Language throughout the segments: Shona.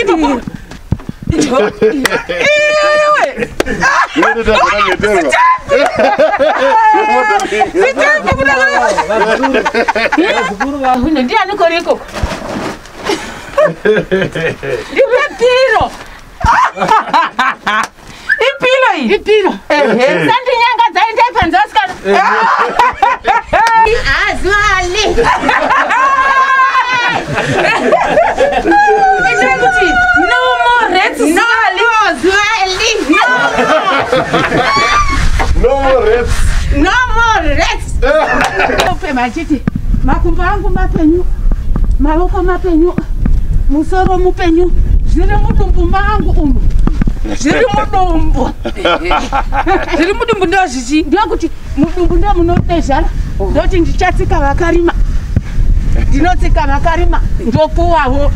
Ipapo. Iwe. Ndiani kori ikoko? Ndipe piro. Ipilo iyi. Ipiro. Sandinyanga dzaenda panze asikana. Azwali. Itai kuti no more rats. No more Zwali. No No more rats. No more rats. Ofema achiti makumbo angu mapenyu, maoko mapenyu, musoro mupenyu, zviri mudumbu mangu umu. Zviri mudumbu. Zviri mudumbu ndo zvichi. Ndokuti mudumbu ndo munodezhara. Ndoti ndichatsika vakarima. Ndinotsika vakarima ndopuwawo.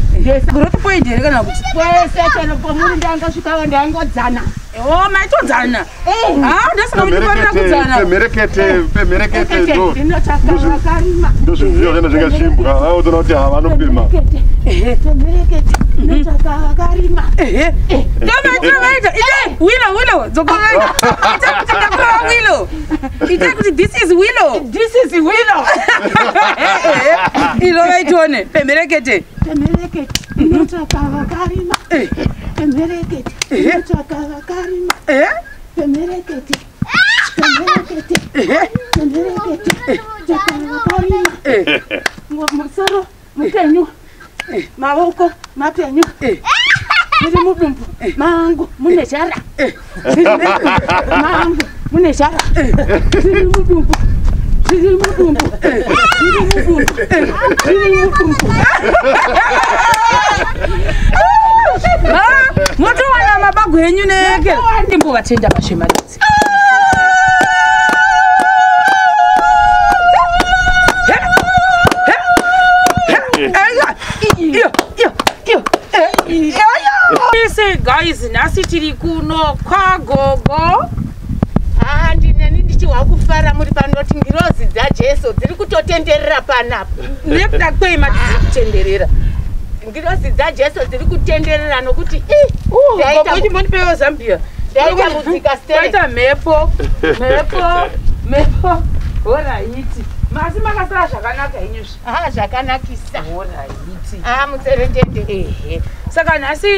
Growth point here kana kuti Kwese chero pomuri ndangasvikawo ndangodzana. Oh, maitodzana. Ah, ndasaka muchifanira kudzana. Pemherekete, pemherekete ndo. Ndinotsvaka vakarima. Ndozviziva zvena zvingasvimbwa. Vaotoona kuti havanopima. Pemherekete. Ndinotsvaka vakarima. Ehe. Ndomaitira vaita. Itai Willow, Willow. Dzokorora. Itai kuti ndakura Willow. Itai kuti this is Willow. This is Willow. Ilo vaitione. Pemherekete. Pemherekete. Ndinotsvaka vakarima. Pemherekete. Ndinotsvaka vakarima. Pemherekete. Pemherekete. Pemherekete. Tsvaka vakarima. Musoro mupenyu. Maoko mapenyu. Zviri mudumbu mangu mune zhara. Zviri mudumbu mangu mune zhara. Zviri mudumbu. Zviri mudumbu. Zviri mudumbu. Zviri mudumbu. Motowana mabago enyu neke. Ndimbovatenda vashemadzi. Ise guys, nhasi tiri kuno kwagogo. Ah, ndineni ndichihwa kufara muri panoti ngirozi dzaJesu dziri kutotenderera panapa. Nekuda kwei mati dziri kutenderera? Ngirozi dzaJesu dziri kutenderera nokuti Gogo chimbondipewo Zambia. Ndaitambudzika sterek. Kwaita mhepo, mhepo, mhepo. Horaiti. Masi makasara zvakanaka henyuzve. Ah, zvakanakisa. Horaiti. Ah, mutserendende. Ehe. Saka nhasi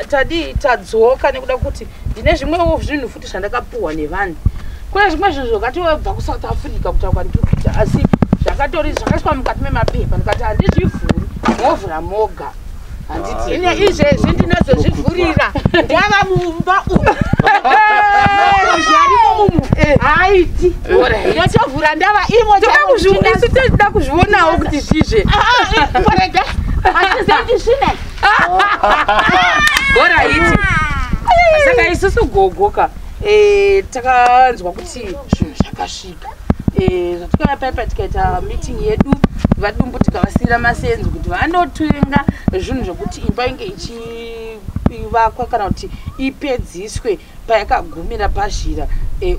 tadi tadzoka nekuda kuti ndine zvimwewo zvinhu futi zvandakapuhwa nevanhu. Kune zvimwe zvinhu zvakatobva kuSouth Africa kutaura kwandiri kuita asi zvakatori zvakaiswa mukati memapepa ndikati handizvivhuri movhura moga. Handiti. Ine izvezvi ndinozozvivhurira. Ndava mumba umu. Zvarimo mumu. Haiti. Ndotovhura ndava imo. Isu toda kuzvionawo kuti zvizve. Korega. Hatizendi zvine. Horaiti. Saka isusu gogoka takanzwa kuti zvinhu zvakasvika. Zvatikauya paipa tikaita meeting yedu vadumbu tikavasiyira masenzi kuti vanotenga zvinhu zvokuti imba inge ichivakwa kana kuti ipedziswe payakagumira pazhira.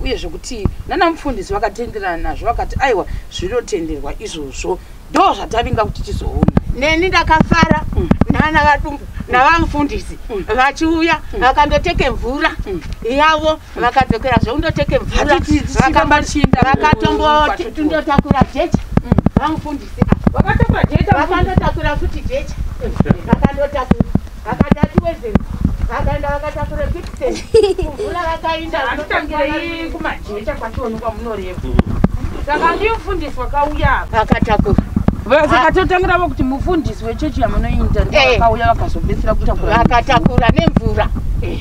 Uye zvokuti nana mufundisi vakatenderana nazvo vakati aiwa zvinotenderwa izvozvo. Ndo zvatavinga kuti tizoona. Neni ndakafara nana vadumbu navamufundisi vachiuya vakandoteke mvura yavo vakadzokera zvekundoteke mvura vakatombotundotakura jecha vamufundisi vakatakura jecha vakandotakura futi jecha vakandotakura vakati atiwedzere vakaenda vakatakura pixel mvura vakainda vanotangirei kumajecha kwachionekwa munoreva. Saka ndiye mufundisi wakauya vakatakura. Saka totangira kuti mufundisi wechechi yamunoita ndiye vakauya vakazobetsera kutakura. Vakatakura nemvura.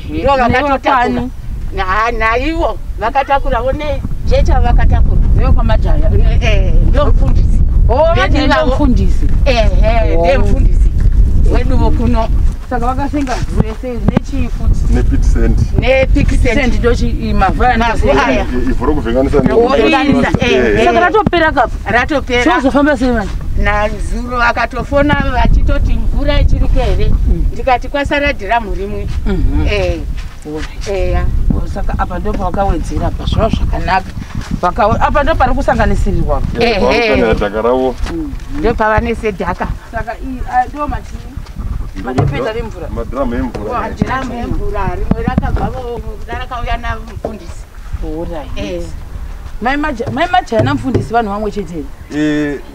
Ndo vakatotakura. Naivo vakatakurawo nejecha vakatakura. Nevekwamajaya. Ndo mufundisi. Oh, majaya ndo mufundisi. Ndiye mufundisi weduvo kuno. Saka vakasenga vhu rese nechii futi? Nepixent. Nepixent ndochi mavhu aya. Ivhu rokuvhenganisa. Saka ratopera kapo. Ratopera. Zvozofamba sei manje? Nazuro vakatofona vachitoti mvura ichiriko here? Ndikati kwasara dhiramu rimwe. Eya. Saka apa ndo pavakawedzera apa zvava zvakanaka. Apa ndo pari kusanganisirirwa. Vakukanira dhaka ravo. Ndo pavanese dhaka. Saka ndo machii madepeta remvura. Madhiramu emvura. Madhiramu emvura rimwe rakabva rakauya namufundisi. Alright. Mai Majaya namufundisi vanhu vamwe chete.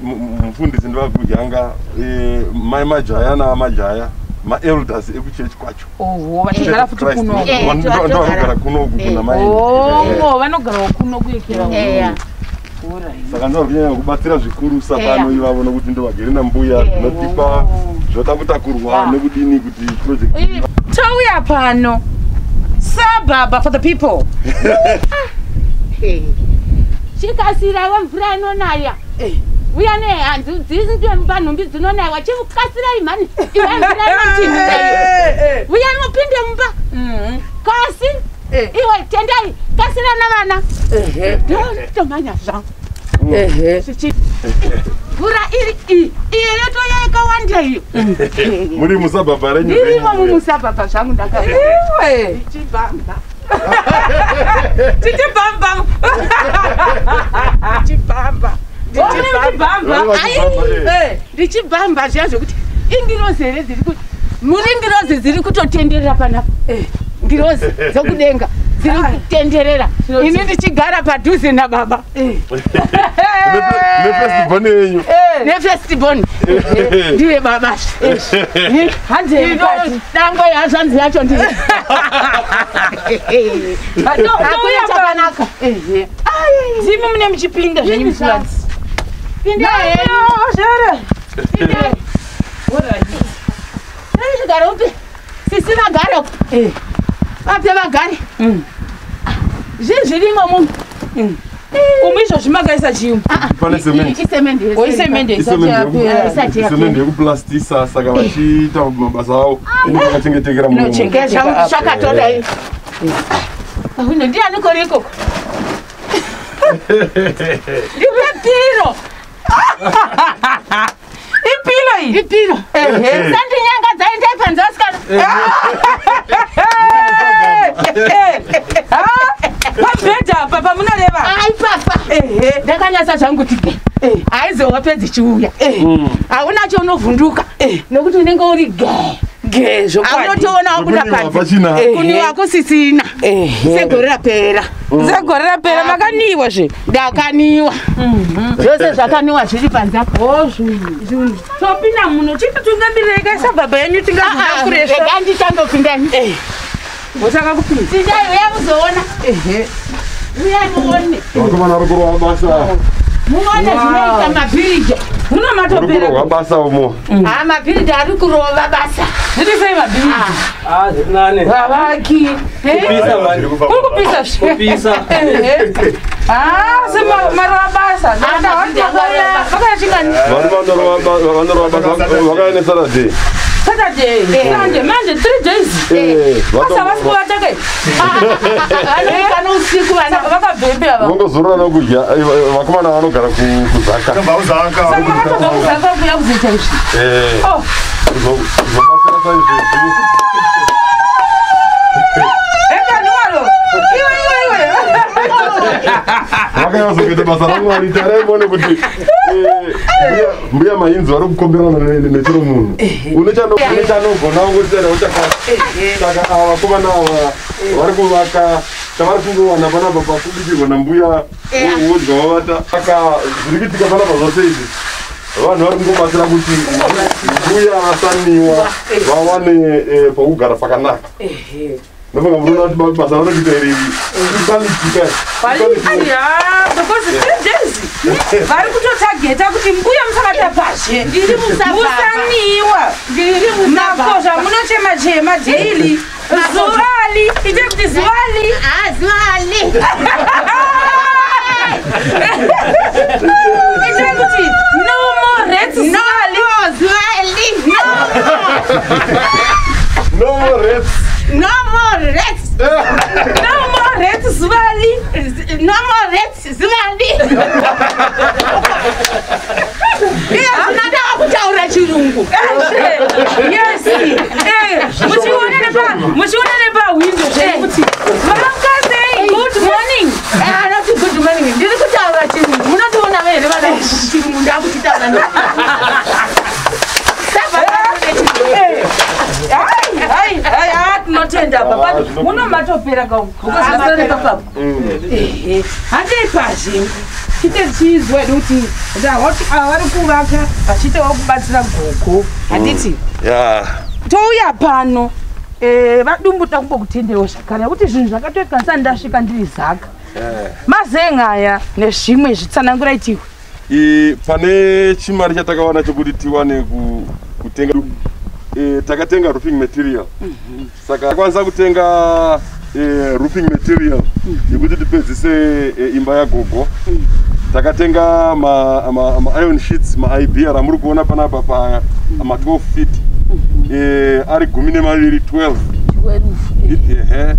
Mufundisi ndovakujanga, mai Majaya naMajaya maelders ekuchechi kwacho. Oho, vachigara futi kuno. Ndovanogara kunoku kuna mai. Oh, vanogarawo kuno kuyekera. Eya. Saka ndova kunyanya kubatsira zvikurusa pano ivavo nokuti ndovagere nambuya zvinotipa zvoda kutakurwa nekudini kuti project. Tauya pano. Sababa for the people. Chikasirawo mvura inonaya. Uya nehanzu dzinonhumbi dzinonaiwa chikasirai mhani. Iwe mvura inotinhira. Uya mupinde mumba. Kasi iwe tendai kasira navana. Ndotomhanya zvangu. Mvura iri iyi iyo yotoya yakawanda iyo. Muri musabhabha renyu. Ndirimo mumusabhabha zvangu ndakaiwe. Ndichibhamba. Tichibhamba. Ndichibhamba. Ndichibhamba. Ndichibhamba zviya zvokuti ingirozi here dziri kuti muri ngirozi dziri kutotenderera panapa. Ngirozi dzokudenga dziri kutenderera. Ini ndichigara padhuze nababa. Nefirst born yenyu. Nefirst born. Ndiye baba. Dangwe yazvanzi yacho ndiye. Hakuna chakanaka. Ndimi mune muchipinda zvenyu muflats. Pindai. Pindai. Chigaro upi? Sisi vagare uko. Vape vagare. Zvinhu zvirimo muno. Umu izvozvi makaisa chiyungu. Pane semende. Isemende. Isemende isati yapera. Isemende yekuplastisa saka vachiita mabasa avo inenge yakachengetekera muno. Zvakatodai. Ahuna ndiani kuri ikoko? Ndipe piro. Ipilo iyi. Ipiro. Sandinyanga dzaendai panze vasikana. Pabhedha apa pamunoreva. Aipapa. Ndakanyasa zvangu kuti ge. Haizowa dzichiuya. Hauna chaunovhunduka. Nokuti unenge uri ge. Ge zvokwadi. Aunotoona wabuda panze. Kuniwa kusisina. Segore rapera. Segore rapera makaniwa zve. Ndakaniwa. Zvose zvakaniwa zviri panze apo. Oh zvinhu. Topinda muno chititungamirirei kaisabhabha yenyu tingazoda kuresva. Rega nditangopinda. Votanga kupinda. Tindai uya muzoona. Uya muone. Vakomana vari kurova basa. Muone zvinoita mabhiriji. Muno matopera. Vari kurova basa umo. Mabhiriji ari kurova basa. Zviri sei mabhiriji? Zviri nane. Vavaki. Kupisa mani. Kuri kupisa zve. Kupisa. Semarova basa. Vakaya chingani? Vari vanorova basa vakaya neSaturday. Saturday, Sunday, Monday, 3 days. Basa vasi kuvataka. Kana usiku vana vakabhembe ava. Vongozorora nokudya. Vakomana vanogara kuZaka. Saka vakabva kuZaka kuuya kuzoita izvi. Kuzobatsira saizvozvi. Ekaniwaro. Iwe iwe iwe. Vakanyatsokuita basa raMwari. Tarai muone kuti mbuya Mainzi vari kukomberana nechero munhu. Une chanogona kungotera uchakati. Saka ava vakomana ava vari kuvaka chavari kungowana panapa pakubikirwa nambuya wodya wavata. Saka zviri kuitika panapa zvose izvi vanhu vari kungobatsira kuti mbuya vasaniwa vawane pokugara pakanaka. Ndofunga munoona kuti basa rinokuita iri ikwalitika. Because 3 days vari kutotageta kuti mbuya musavata pazhe. Ndiri musababa. Musaniwa. Ndiri musababa. Mako zvamunochema chema daily. Zuvali. Ite kuti zuvali. Zuvali. Ite kuti no more rats zuvali. No zuvali. No more. No more rats. No more rats. No more rats zuvali. No more rats zuvali. Iye zvinada kutaura chirungu. Yes. Muchiona nepa muchiona nepa window zvenyu. Tinotenda baba. Muno matopera ukazasara nepapapo. Handei pazhe. Chite chizwa hedu kuti ndahoti ava vari kuvaka vachiitawo kubatsira gogo. Handiti? Touya pano. Vadumbu takumbokutendewo zvakare nekuti zvinhu zvakatoitwa ndisati ndasvika ndiri zaka. Mazenga aya nezvimwe zvitsanangura itiwe. Pane chimari chatakawana chokuti tiwane kutenga, takatenga roofing material. Saka takwanisa kutenga roofing material yekuti tipedzise imba yagogo. Takatenga ma iron sheets, ma IBR amuri kuona panapa pa ma 12 feet, ari 12, 12. Ehe.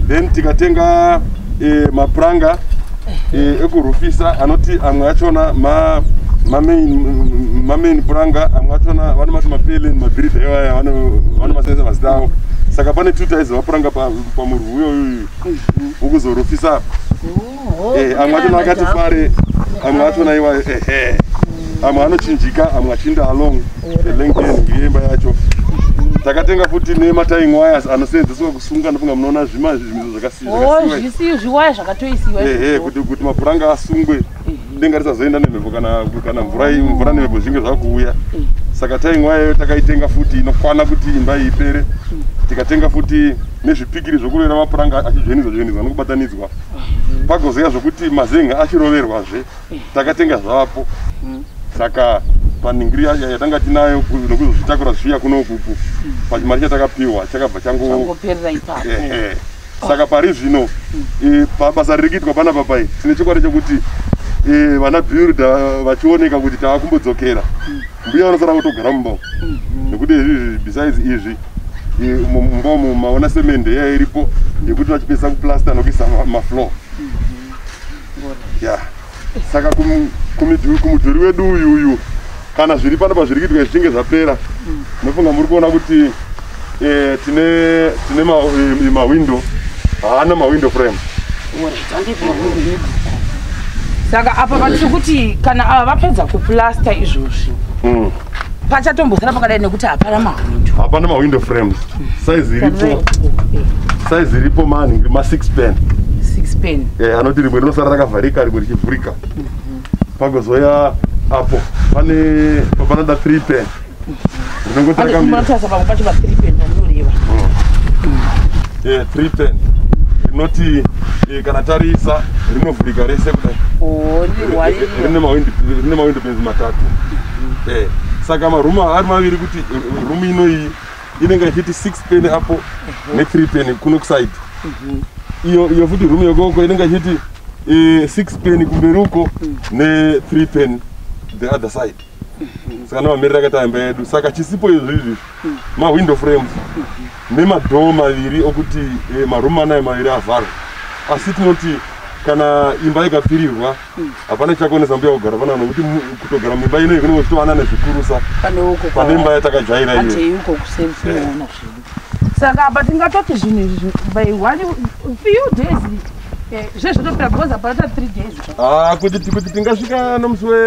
Then tikatenga mapuranga ekurufisa, anoti amwe achona ma main puranga, amwe achona vanomati mapurlin, mabhiridha iwaya vanomasenzesa mazita avo. Saka pane two types mapuranga pamurwi uyoyu wokuzorufisa. Amwe achona akati fare, amwe achona iwayo, ehe, amwe anochinjika, amwe achiinda along the length yenhingi yeimba yacho. Takatenga futi nematying wires anosenzeswa kusunga. Ndofunga munoona zvima zvimiso zvakasiyiwa. Zvisi zviwaya zvakatoisiwa. Ehe, kuti mapuranga asungwe, denga risazoenda nemhepo, kana mvura nemhepo zvinge zvakuuya. Saka tying wire takaitenga futi inokwana kuti imba iyi ipere. Tikatenga futi nezvipikiri zvokurovera mapuranga achidzvenidzwa dzvenidzwa nokubatanidzwa. Pagozoya zvokuti mazenga achiroverwazve, takatenga zvavapo. Saka panhingiri yatanga tinayo nokuzozvitakura zvichiuya kunokuku, pachimari chatakapiwa chakabva chango Changoperera ipapo. Ehe. Saka pari zvino, pabasa riri kuitwa panapa pai, tine chokwadi chokuti vana builder vachioneka kuti tava kumbodzokera, mbuya vanosara kutogara mumba umu, nekuti izvizvi, besides izvi, mumba umu maona semende iya iripo yekuti vachipedzisa kuplasta nokuisa mafloor ya. Saka kumudhuri wedu uyuyu, kana zviri panapa zviri kuitwa zvichinge zvapera, nofunga muri kuona kuti tine mawindow, haana mawindow frame. Saka apa patiri kuti kana ava vapedza kuplasta izvozvi, pachatombosara pakadai nekuti hapana mahwindo. Hapana mawindow frames. Size iripo, size iripo manhingi ma6 pane. 6 pane. Anoti rimwe rinosara rakavharika, rimwe richivhurika. Pagozoya apo pane panoda 3 pane, rinongoti rakamira. Munotarisa pamwe pacho pa 3 pane pandinoreva. 3 pane rinoti kana tarisa rinovhurika rese kudai. Oh, Rine mawindow panes matatu. Saka marumu ari maviri, kuti rumu inoiyi inenge ichiti 6 pane apo ne3 pane kuno kuside iyo. Iyo futi rumu yekoko inenge ichiti 6 pane kumberi uko ne3 pane the other side. Saka nemamiriro akaita imba yedu, saka chisipo izvo izvi mawindow frames nemadhoo maviri okuti marumu anayo maviri avharwe. Asi tinoti kana imba ikapfirirwa, hapana chichakonesa mbuya kugara panapa, nokuti kutogara muimba inoyi kunenge kuchitovana nezvikurusa pane uko pane imba yatakajaira iyo. Handei uko kuseri tinoona zvedu. Saka apa tingatoti zvinhu izvi by one few days zvezvotopera, because hapana 3 days. Ah, kuti tingasvika nomusi we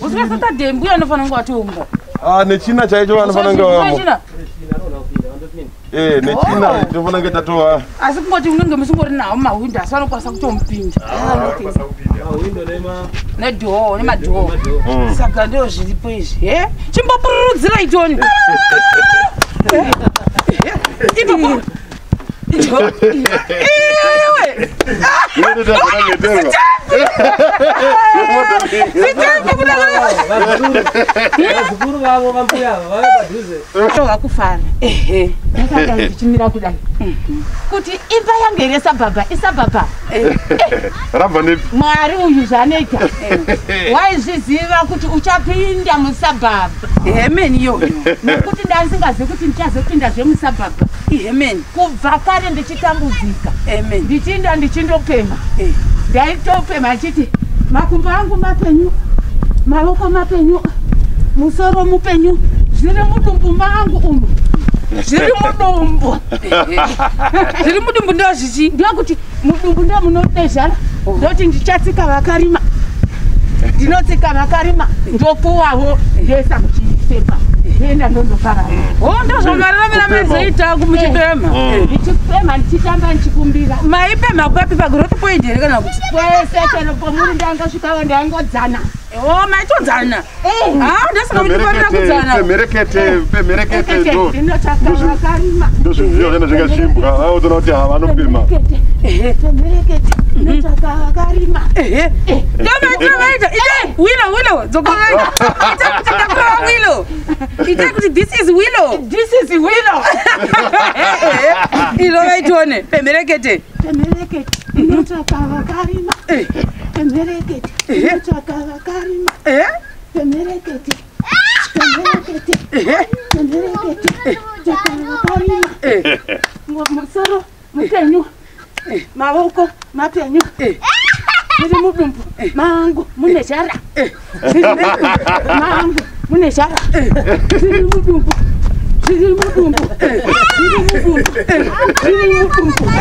Musi weSaturday mbuya anofanira kunge atoumba. Ah, nechina chaicho vanofanira kunge vamo. China. Nechina Oh. tinofanira kunge tatova. Asi kungoti unenge musingori nawo mahwindo, asi vanokwanisa kutomupinda. Mawindo nema Nedoor, nemadoor. Nemadoor. Saka ndo zviripo izvi. He, chimbopururudzira itoni ipapo. Iwe. Inotoita. Sitembe kuda. Vazukuru vavo vambuya ava vave padhuze. Tova kufara. Ndakanga ndichimira kudai kuti imba yange iri sabhabha isabhabha. Rabva nepi? Mwari uyu zvaanoita, waizviziva kuti uchapinda musabhabha. Hemeni iyoyo. Nekuti ndandisingazivi kuti ndichazopinda zvemusabhabha. Ihemeni. Kubva kare ndichitambudzika, Amen. ndichiinda ndichindopema, ndaitopema achiti makumbo angu mapenyu, maoko mapenyu, musoro mupenyu, zviri mudumbu mangu umu, zviri mudumbu. Zviri mudumbu ndo zvichi? Ndokuti mudumbu ndo munodezhana, ndoti ndichatsika vakarima, ndinotsika vakarima, ndopuwawo ndoisa muchifiriji. mupepa ndoenda ndondoparara. O, ndozvamararamira maizoita muchipemha? Ndichipemha, ndichitamba, ndichikumbira. Maipemha papi, pagrowth point here kana kuti? Kwese, chero pomuri ndangasvikawo, ndaingodzana. O, maitodzana? Ah, ndasaka muchifarira kudzana. Pemherekete, pemherekete. Ndinotsvaka vakarima. Ndozvinhu zvana zvingasvimbwa, vaotoona kuti havanopima. Pemherekete, ndinotsvaka vakarima. Ndomaitiro vaita. Ite wilo, wilo dzokorai, ita kuti ndakurova wilo, ita kuti this is willow. This is willow. Iro vaitione pemherekete. Pemherekete, ndinotsvaka vakarima. Pemherekete, ndinotsvaka vakarima. Pemherekete, pemherekete, pemherekete, tsvaka vakarima. Musoro mupenyu, mavoko mapenyu, ndiri mudumbu mangu mune zhara, ndiri mudumbu mangu mune zhara, ndiri mudumbu, ndiri mudumbu, ndiri mudumbu, ndiri mudumbu.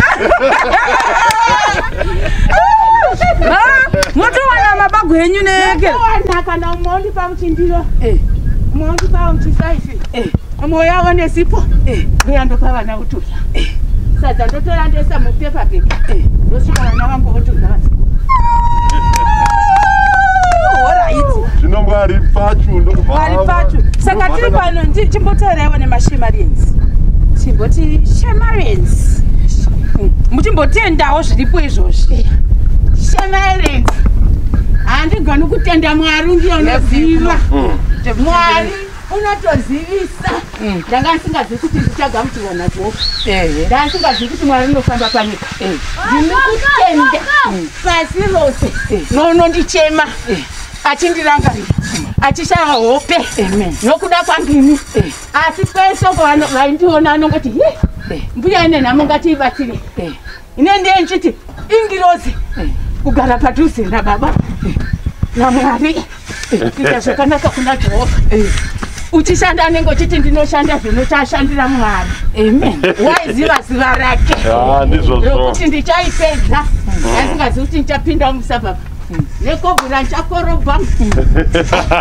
Motowana mabago enyu neke. Wana kana umwe undipa muchindiro, umwe undipa muchisaifi, umwe yawo nesipo, ndoya ndopa vana kutodya sadza, ndotora ndoisa mupepa pepa, ndosvika vana vangu votodya vasi. Alright. Zvino Mwari pachu ndokubva. Mwari pachu. Saka tiri pano, chimbotauraiwo nemashemarians, chimboti shemarians, muchimbotendawo zviripo izvozvi. Shemarians, handigoni kutenda. Mwari ndiye unoziva, Mwari unotozivisa. Ndanga ndisingazivi kuti ndichagamuchirwa naJehovha, ndanga ndisingazivi kuti Mwari unofamba panyika. Ndini kutenda pasi rose nounondichema, achindirangarira, achishaya hope nokuda kwangini. Asi kwese uko vaindiona anongoti, ye mbuya ine nhamo, ngatiibatsire. Ine ndiye ndichiti ingirozi kugara padhuze nababa naMwari, kuita zvakanaka kuna Jehovha. Uchishanda anenge uchiti ndinoshanda zvinochashandira Mwari. Amen. Waiziva zuva rake Ah, ndizvozvo. rokuti ndichaipedza. Asingazivi kuti ndichapinda musababa nekobhura, ndichakorobha.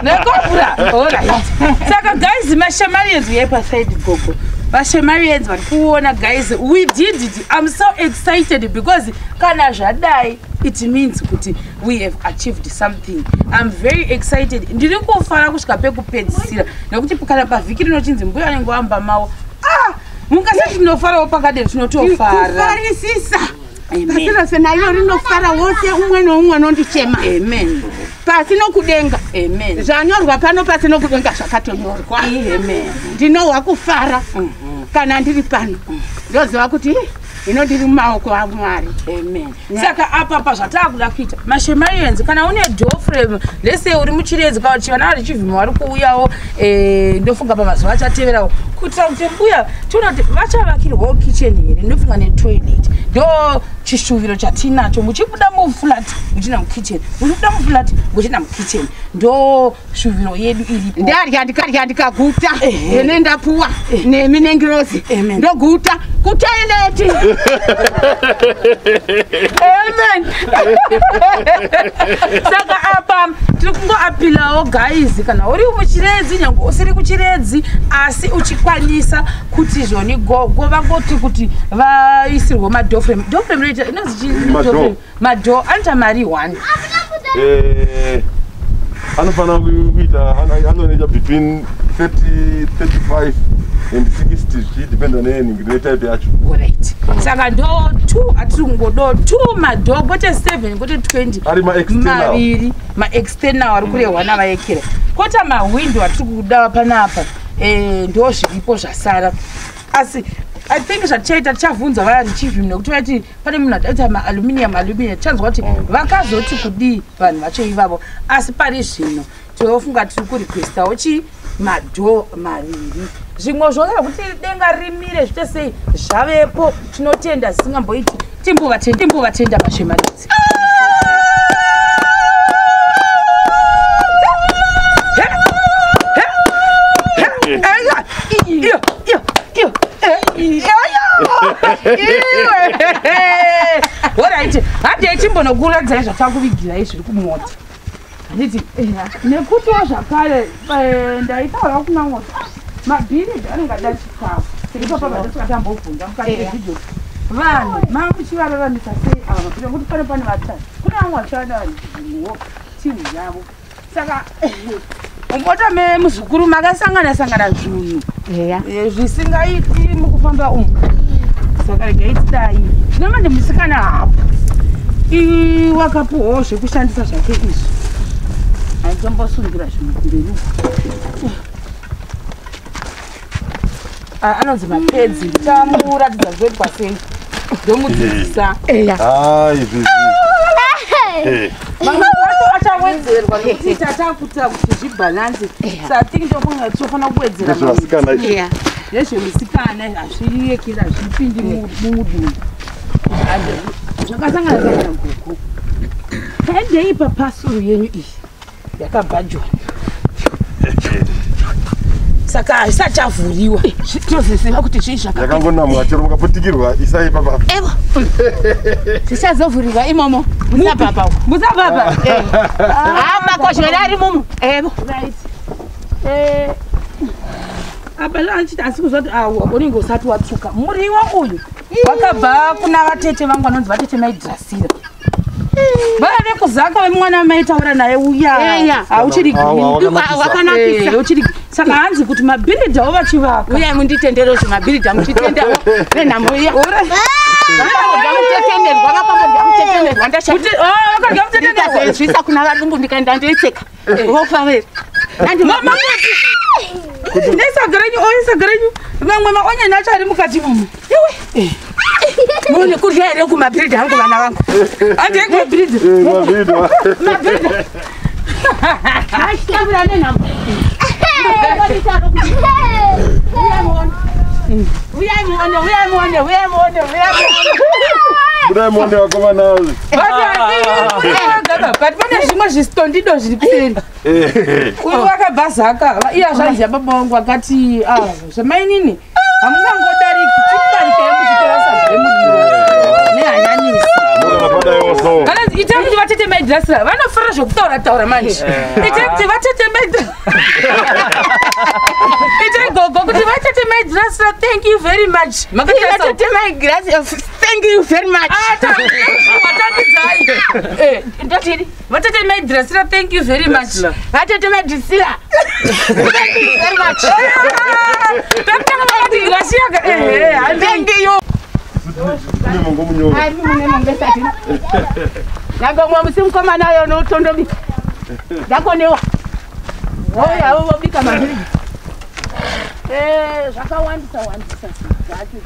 Nekobhura. Alright, saka guys, mashemarians, uyai paside gogo. Vashemarians vari kuona, guys, we did it. I'm so excited because kana zvadai, it means kuti we have achieved something. I'm very excited, ndiri kufara kusvika pekupedzisira, nekuti kana pavhiki rinochinzi mbuya anenge wamba mavo, ah, mungasati tinofarawo pakadero, tinotofara. Kufarisisa. Amen. Pasi rose nairo rinofara wose, umwe noumwe unondichema. Amen. Pasi nokudenga. Amen. Zvanyorwa pano pasi nokudenga zvakatonyorwa. Amen. Ndinohwa kufara kana ndiri pano, ndoziva kuti "Ih, ino ndiri mumaoko aMwari." Amen. Saka apa pazvataakuda kuita, mashemarians, kana une door frame lese uri muChiredzi, kana kuti vana vari Chivhima vari kuuyawo, ndofunga pamazuva achateverawo, kuitira kuti mbuya tiona kuti vachavakirwawo kitchen here, ndofunga netoilet. Ndo chishuviro chatinacho, muchibuda muflat muchienda mukitchen, muchibuda muflat muchienda mukitchen, ndo shuviro yedu iripo. Ndarya, ndikarya, ndikaguta. Ehe. Ene ndapuwa nemi nengirozi. Amen. Ndoguta kutoilet. Amen. Saka apa tiri kungoapilawo guys, kana uri muChiredzi, nyange usiri kuChiredzi, asi uchikwanisa kuti zvoni gogo vangoti kuti vaisirwe madoorframe. Doorframe inoita inonzi chii? Madoor. Doorframe. Madoor anoita mari one. Anofanira kuita anoita between 30, 35 and 60, zvichidependa nenhingi netype yacho. Alright, saka ndo two atiri kungodo, two madoor, kwete 7, kwete 20. Ari ma-external. Maviri maexternal ari kurehwa navayekera, kwota mahwindo atiri kuda panapa. Ndo zviripo zvasara, asi I think zvatichaita, tichavhunza vaya richivhim, nekuti vaiti pane munhu ataita maaluminium, aluminium. Tichanzwa kuti vakazoti kudii vanhu vacho ivavo. Asi pari zvino tinofunga tiri kurequestawo chi madoor maviri. Zvimwe zvose kuti denga rimire, zviite sei, zvavepo. Tinotenda zvisingamboiti. Timbovatenda, timbovatenda mashemanidzi. Iyo, iyo, iyo, iwe. Alright, handei timbonokuradzai zvatakuvigirai zviri kumota. Handiti nekutiwo zvakare ndaitaura kuna mwoto mabhiridhi anenge ada chikafu ipapa vatisingatambobvunza mukati mevhidhio vanhu mamuchivararamisa sei ava mabhiridhi nekuti pano pane vatatu kune vamwe vachivada vanhuwo timu yavo saka mumota memuzukuru makasangana sangana zvinhu zvisingaiti mukufamba umu saka regai tidai zvino manje musikana hapo wakapuwawo zvekushandisa zvake izvi aitombosungira zvinhu kumberi uku anonzi mapedzi ndichamuratidza zvoitwa sei ndomudzidzisa mamwe acho achawedzerwa nekuti tatakuta kuti zvibhalansi satingi ndofunga tinofanira kuwedzera nezvemusikana hazviyekera hazvipindi mudumbu zvakasangana sangana gogo taendei papasuru yenyu iyi yakabva joni saka hazvisachavhuriwa tinoziziva kuti zvii zvakangonamwa chero mukaputikirwa isai papa evo zvichazovhuriwa imomo musababa musababa makozhera ari mumu evo right apa achiti asi kuzwa kuti unenge usati watsvuka muriwo uyu wakabva kuna vatete vangu vanonzi vatete maidrasira vaya vekuzaka vemwana maitaura naye uya hauchiri green saka hanzi kuti mabhiridhawo vachivaka uyai munditendere zvemabhiridha muchitendawo nenhamo iya vakamutetenderwa ndashazvisa kuna vadumbu ndikaenda ndoitseka vofa vere nesaga renyu oisaga renyu vamwe maonyeni acho ari mukati momo iwe mune kurya here kumabhiridha angu vana vangu handei kumabhiridha mabhiridha achitambura nenhamo uyai muone uyai muone uyai muone uyai budai muone vakomana but pane zvimwe zvistondido zviri kuseri uyu wakabva zaka iye zvanzi yababa vangu vakati zvamainini hamungangodariki chikudarika yemuchitora sadza remuriwo nehanyanisi itai kuti vatete maidrasira vanofara zvekutaura taura manje itai kuti vatete maidrasira itai gogo kuti vatete maidrasira thank you very much vatete maidrasira thank you very much watangidzai ndotini vatete maidrasira thank you very much vatete maidrasira thank you very much pekutanga makati grasiaka thank you nangomwa musi mukomana uyo unotondobika ndakonewa oyo vobika mabhiriji zvakawandisa wandisa zvacho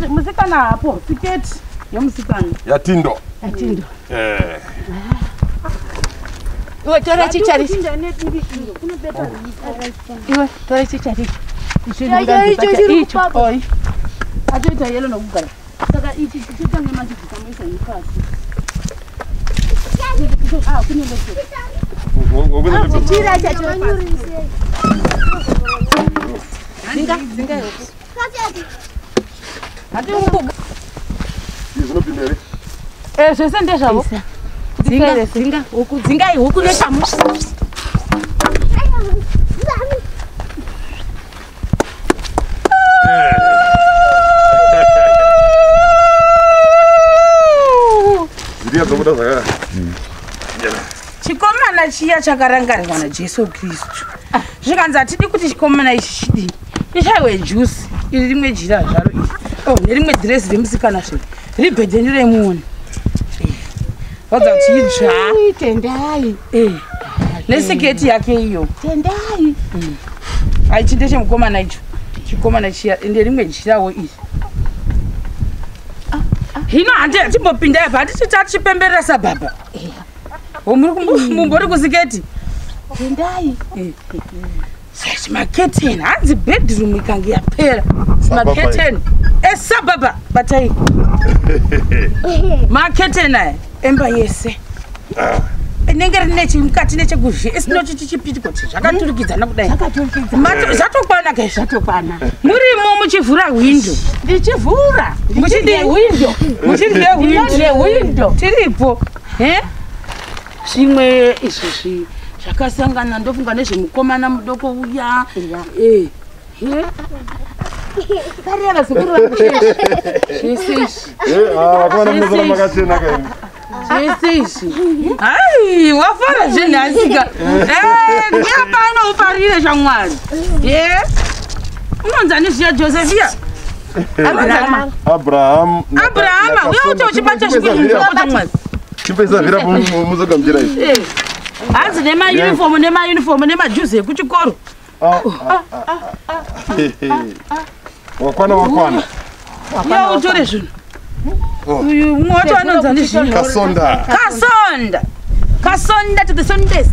musikana hapo siketi yemusikana yatindo yatindo iwe tora chicharicho iwe tora chicharicho icho atoita yelo nokugara saka ichi chitange machibvisa moisa nepasi chira chacho zvese ndezvavo dzingai huku neshamu chikomana chiya chakarangarirwa naJesu Kristu zvikanzi hatidi kuti chikomana ichi chidii ishaiwe juice iri rimwe jira zvaro iri nerimwe dhirezi remusikana zve ribhedheni remuone vadza kuti idzva tendai nesiketi yake iyo tendai aichi ndechemukomana icho chikomana chiya ende rimwe jirawo iri hino handi hatimbopinda apa hatiti tachipemberera sababa mumbori kusiketi tendai maketeni hanzi bedroom ikange yapera maketeni esababa batai maketeni aya emba yese Inenge rine chimukati nechekuzhe isinochi chichipitikoti zvakaturikidzana kudai. Zvatokwana ke Zvatokwana. Murimo muchivhura hwindo. Ndichivhura. Muchidii hwindo. Muchidii hwindo. Hwindo. Tiripo. Zvimwe izvi zvakasangana ndofunga nezvemukomana mudoko uya. Pariya vazukuru vangu. Zvese izvi. Vakomana munosara makachena kaini. Zvese izvi. Hai, wafara zvenhasika. Ndiya pano uparire shamwari. Unonzani zviya Josephia? Abraham. Abraham, uya uti uchibata zvikwini. Chipesa vira muzogamuchira izvi. Hanzi nemaunifomu nemaunifomu nemajuzi ekuchikoro. Wakwana wakwana. Uya utore zvinhu. Uyu mumwe wacho anonzani zviya. Kasonda. Kasonda. Kasonda to the sondest.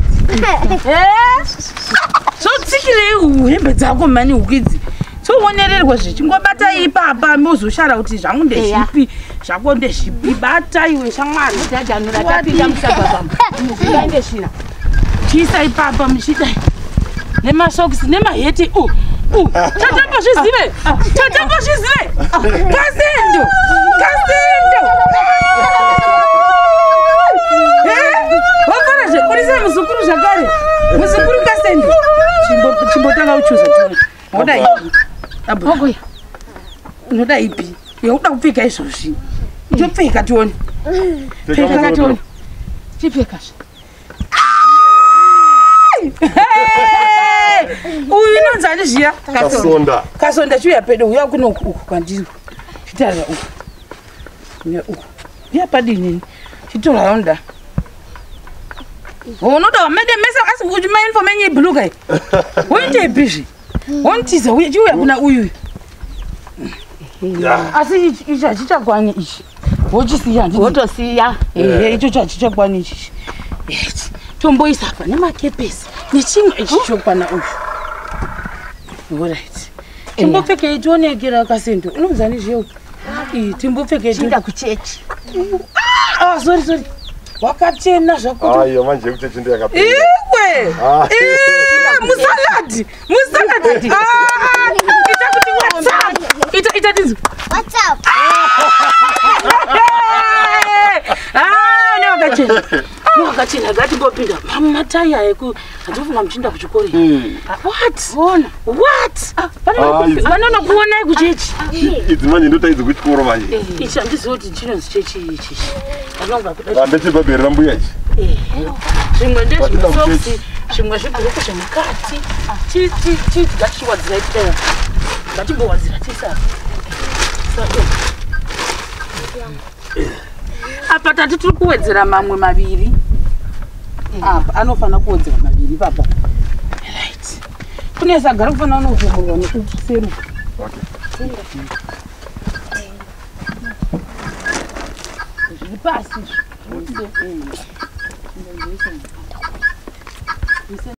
Zvotsikirei hembe dzako mani huku idzi. Toonererwa zvichingobata ipapa mozoshara kuti zvangu ndezvipi zvako ndezvipi. Bata iwe shamwari. Tajanura tapinda musabhabha. Ngaende svina. Chiisa ipapa muchidai. Nemasokisi nemaheti. Tatambozvizive. Tatambozvizive. Kasendo. Kasendo. Wafara zvekurisa muzukuru zvakare. Muzukuru Kasendo. Chimbotanga uchuza tione. Unoda ipi? Abu. Unoda ipi? Yauda kupfeka izvozvi. Topfeka tione. Pfeka tione. Chipfeka. Uyu inonzani zviya? Kasonda. Kasonda chiuya pedo, uya kuno uku kwandiri. Chitarira uku. Uya uku. Uya padini. Chitora raunoda. Unoda wamede mesa asi kuti mauniform enyu iblue kai. Woite ipi zve? Wonitiza uye chiuya kuna uyu. Asi ichi hachichakwani ichi. Wochisiya handiti? Wotosiya. Ehe, ichocho hachichakwani ichi. Tomboisa apa nemakepesi nechimwe ichi chokwana uyu. Alright. Timbopfekei tionekera Kasendo. Unonzani zviyo? Timbopfekei. Chinda kuchechi. Sorry sorry. Wakachena zvako. Aiyo manje kuchechi ndiyo yakapinda. Iwe. Musaladi. Musaladi. Ita kuti WhatsApp. Ita tinzi. WhatsApp. Newakachena. Newakachena ngatimbopinda. Mataya eku hatifunga muchinda kuchikoro. What? Ona. What? Vanonokuonai kuchechi. Idzi manje ndotaidzi kuchikoro manje. Ichi handizivi kuti chinonzi chechi ichi. Vanonga kuda. Ndechebhabheri rambuya ichi. Zvimwe ndezvemasokisi, zvimwe zvibhuruku zvemukati. Ngatichiwadzira ipera. Ngatimbowadzira tisa. Apa tati tiri kuwedzera mamwe maviri. Apa anofanira kuwedzera maviri papa. Right. Kune sagara kufanira unovhomorwa nekuseruka. Zviri pasi.